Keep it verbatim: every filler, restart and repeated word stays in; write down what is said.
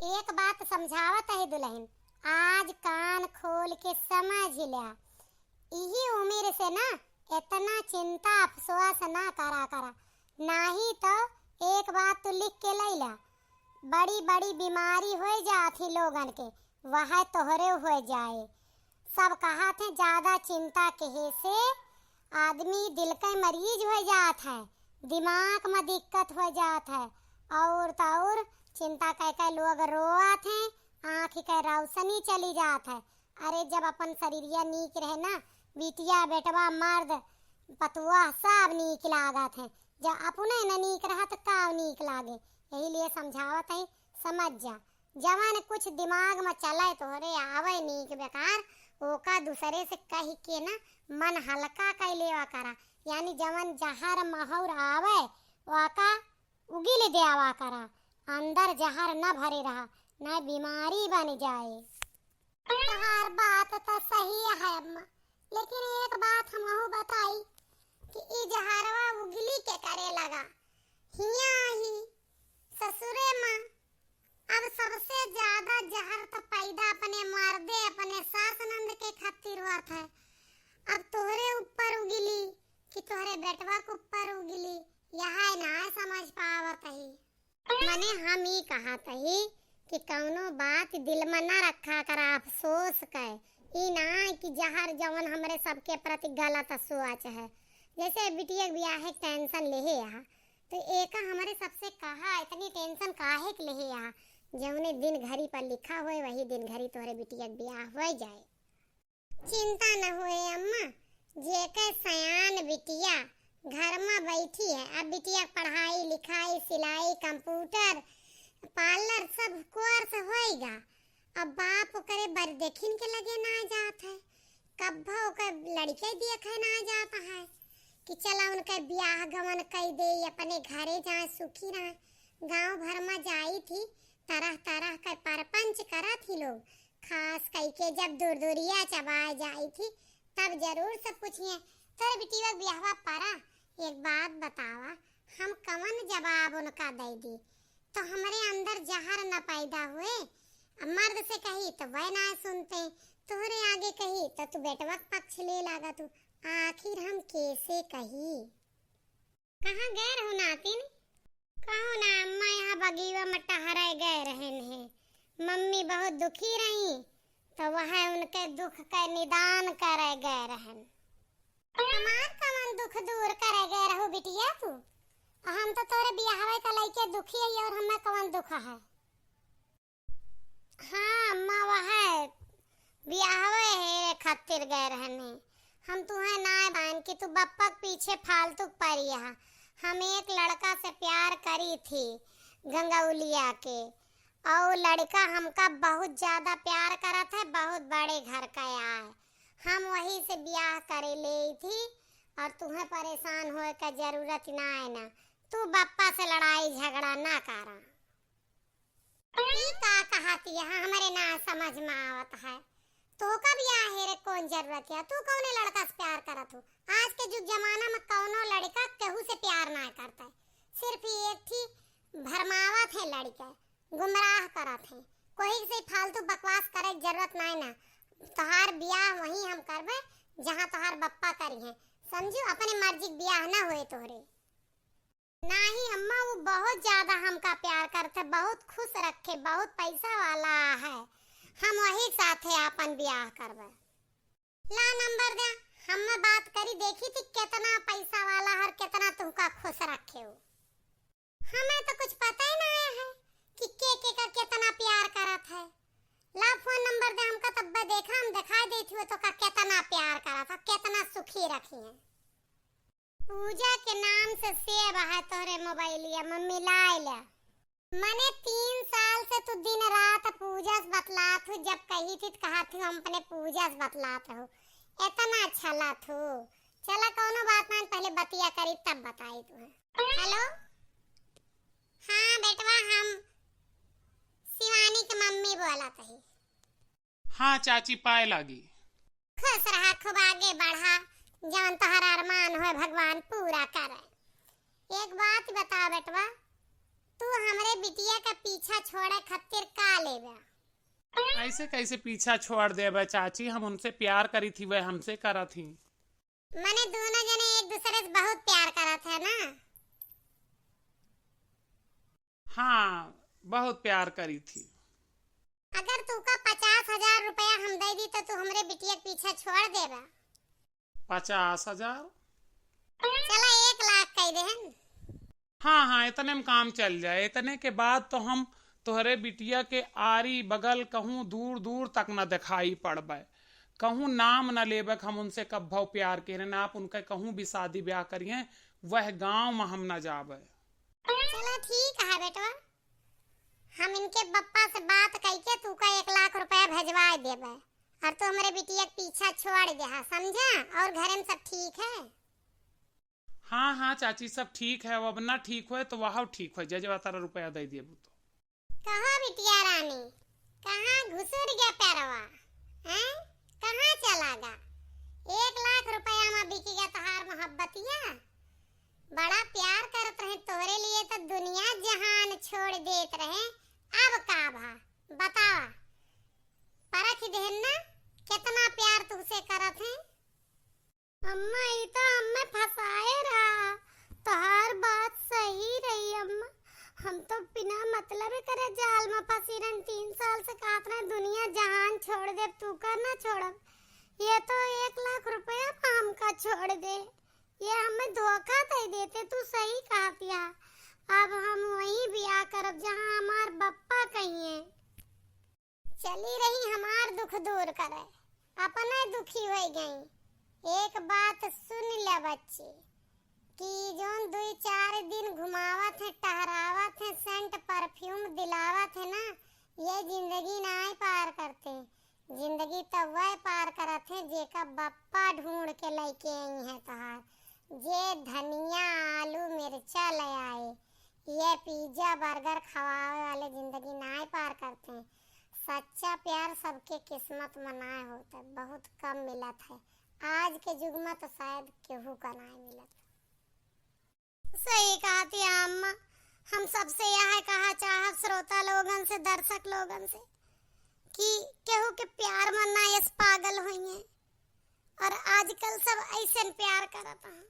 एक बात समझावत है दुलहिन, आज कान खोल के समझ ल्या, इही उमिर से ना एतना चिंता अफसोस ना करा करा, नाही तो एक बात तू लिख के लइ ल्या, बड़ी बड़ी बीमारी होइ जात ही लोगन के, वह तोहरे होइ जाए। सब कहत हैं ज्यादा चिंता केहे से आदमी दिल के मरीज होइ जात है, दिमाग में दिक्कत होइ जात है, और तो और चिंता कइ कइ लोग रोवत हैं, आँखी के रोशनी चली जात है। अरे जब अपन शरीरिया नीक रहे ना, बिटिया, बेटवा, मर्द, पतुआ सब नीक लागत हैं। जब अपने न नीक रहा तो का नीक लागे? यही लिए समझावत है, समझ जा। जवन कुछ दिमाग में चले तोहरे आवे नीक बेकार, ओका दूसरे से कहि के ना मन हल्का कइ लेवा करा। यानी जवन जहर महुर आवे, ओका उगिल देवा करा। अंदर जहर न भरे रहा, न बीमारी बन जाए। तोहार बात त सही है अम्मा, लेकिन एक बात हमहू बताई कि ई जहरवा उगली के करे लगा। हियाँ ही ससुरे में अब सबसे ज्यादा जहर त पैदा अपने मर्दे, अपने सास नंद के खातिर होत है। अब तोहरे ऊपर उगली कि तोहरे बेटवा के ऊपर उगली, यह ना समझ पावत ही। मने हम ई कहत ही कि कौनो बात दिल में ना रखा करा अफसोस के। ई ना कि जहर जवन हमरे सबके प्रति गलत सोच है। जैसे बिटिया के बियाह के tension लेहे यहाँ, तो एका हमरे सबसे कहा इतनी tension काहे के लेहे यहाँ? जौने दिन घड़ी पर लिखा होए वही दिन घड़ी तोहरे बिटिया के बियाह होइ जाए। चिंता न होए अम्मा, जेके सयान बिटिया घर में बैठी है। अब बिटिया के पढ़ाई लिखाई, सिलाई, computer, parlour सब course होएगा। अब बाप ओकरे बर देखिन के लगे ना जात है, कब्बो ओकर लड़के देखे ना जात है कि चला उनके बियाह गवन कइ दे, अपने घरे जाए सुखी रहे। गांव भर में जाई थी, तरह तरह के परपंच करत ही लोग, खास कइके जब दुरदुरिया चबाए जाई थी, तब जरूर सब पूछिए, "तोरे बिटिया के बियाहवा परा, एक बात बतावा, हम कवन जवाब उनका दे दी? तो हमरे अंदर जहर न पैदा हुए।" अब मर्द से कही तो वह ना सुनते, तोहरे आगे कही तो तू बेटवा के पक्ष ले लागत हूँ, आखिर हम कैसे कही? कहाँ गए रहू नातिन? कहू ना अम्मा, यहाँ बगीवा में टहरे गए रहन है। मम्मी बहुत दुखी रही, तो वह उनके दुख के निदान करे गए रहन। हमार कवन दुख दूर करे गए रहू बिटिया तू? हम तो तोरे बियाहवे का लइके दुखी है और हमें कवन दुख है? हाँ अम्मा, वह बियाहवे हेरे खातिर गए रहने। हम तुहें नाय बान कि तू बप्पा के पीछे फालतू के परी हा। हम एक लड़का से प्यार करी थी गंगौलिया के, और लड़का हमका बहुत ज्यादा प्यार करत है, बहुत बड़े घर का आए। हम वही से बियाह करे ले थी, और तुहें परेशान होए का जरूरत ना है ना। तू बप्पा से लड़ाई झगड़ा ना करा। ई का कहत यह हमरे ना समझ में आवत है। तोहका बियाह हेरे कौन जरूरत है? तू कौने लड़का से प्यार करत हो? आज के जुग जमाना में कौनो लड़का केहू से प्यार ना करता है। सिर्फ एक थी भरमावत है लड़का, गुमराह करत है। कोई से फालतू बकवास करे के जरूरत ना है ना। तोहार बियाह वहीं हम करबे जहाँ तोहार बप्पा करी हैं। समझू, अपने मर्जी के बियाह ना होए तोहरे। नाही अम्मा, वो बहुत ज्यादा हमका प्यार करत है, बहुत खुश रखे, बहुत पैसा वाला है। हम वही साथे आपन बियाह करबे। ला नंबर दे, हम बात करी, देखी थी कितना पैसा वाला और कितना तुमका खुश रखे हो। हमें तो कुछ पता ही ना है कि के के का कितना प्यार करत है। ला फोन नंबर दे हमका, तब देखा हम दिखाई देती हो तो का कितना प्यार करत है, कितना सुखी रखी है। पूजा के नाम से save है तोहरे मोबाइलिया में, मिलाए ले। मने तीन साल से तू दिन रात पूजा से बतलात हूँ, जब कही थी तो कहा थी हम अपने पूजा से बतलात रहू, इतना अच्छा लात हूँ। चला कौनो बात ना, पहले बतिया करी तब बताई तू। हेलो, हाँ बेटवा, हम शिवानी के मम्मी बोलत ही। हाँ चाची, पाए लागी। खुश रहा, खूब आगे बढ़ा, जवन तोहर अरमान होए भगवान पूरा करे। एक बात बता बेटवा, तू हमरे बिटिया का पीछा छोड़े खातिर का लेबा? ऐसे कैसे पीछा छोड़ देबे चाची, हम उनसे प्यार करी थी, वह हमसे करत ही। मने दोनों जने एक दूसरे से बहुत प्यार करत है ना? हाँ, बहुत प्यार करी थी। अगर तू का पचास हजार रुपया हम दे दी तो तू हमरे बिटिया के पीछा छोड़ देबा? पचास हजार? चला एक लाख कह देहन। हाँ, हाँ, इतने में काम चल जाए। इतने के बाद तो हम तोहरे बिटिया के आरी बगल कहूँ दूर दूर तक न दिखाई पड़बे, कहूँ नाम न लेबे कि हम उनसे कब्भौ प्यार केरे, ना आप उनके कहूँ भी शादी ब्याह करिए, वह गाँव में हम न जाबे। चला ठीक है बेटवा, हम इनके बप्पा से बात कइके तू का एक लाख रुपया भेजवा देबे, और तू हमरे बिटिया के पीछा छोड़ देहा, समझा? और घरे में सब ठीक है? हाँ, हाँ चाची, सब ठीक है। अब ना ठीक होए तो वह ठीक होए, जे जवा तारा रुपया दे दिए तो। कहो बिटिया रानी, कहाँ घुसुर गया पैरवा, हैं? कहाँ चला गा? एक लाख रुपया में बिकी गा तोहार मोहब्बतिया। बड़ा प्यार करत रहे तोहरे लिए तो दुनिया जहान छोड़ देत रहे, अब का भा? बतावा, परख देहन ना, केतना प्यार तुहसे करत हैं। अम्मा, ई तो हमें फंसाए रहा। तोहार बात सही रही अम्मा। हम तो बिना मतलब करे जाल में फंसी रहन। तीन साल से कहत रहे दुनिया जहान छोड़ देब, तू का ना छोड़ब। ये तो एक लाख रुपया में हमका छोड़ दे। ये हमें धोखा दे देते, तू सही कहतिया। अब हम वहीं बियाह करब जहाँ हमार बप्पा कहिए। चली रही हमार दुख दूर करे, अपने दुखी होइ गई। एक बात सुन ले बच्ची, कि जौन दुई चार दिन घुमावत हैं, टहरावत हैं, सेंट परफ्यूम दिलावत हैं ना, ये जिंदगी नाय पार करते। जिंदगी तब वह पार करत हैं जेका बप्पा ढूंढ के लइके आई हैं तोहार, जे धनिया आलू मिर्चा ले आए। ये पिज्जा बर्गर खवावे वाले जिंदगी नाय पार करते हैं। सच्चा प्यार सबके किस्मत में नाय होता, बहुत कम मिलत है। आज के युग में तो शायद केहू का नाय मिलत। सही कहती है अम्मा, हम सबसे यह कहा चाहब श्रोता लोगन से, दर्शक लोगन से कि केहू के प्यार में ना यस पागल होइए। और आजकल सब ऐसन प्यार करत हैं,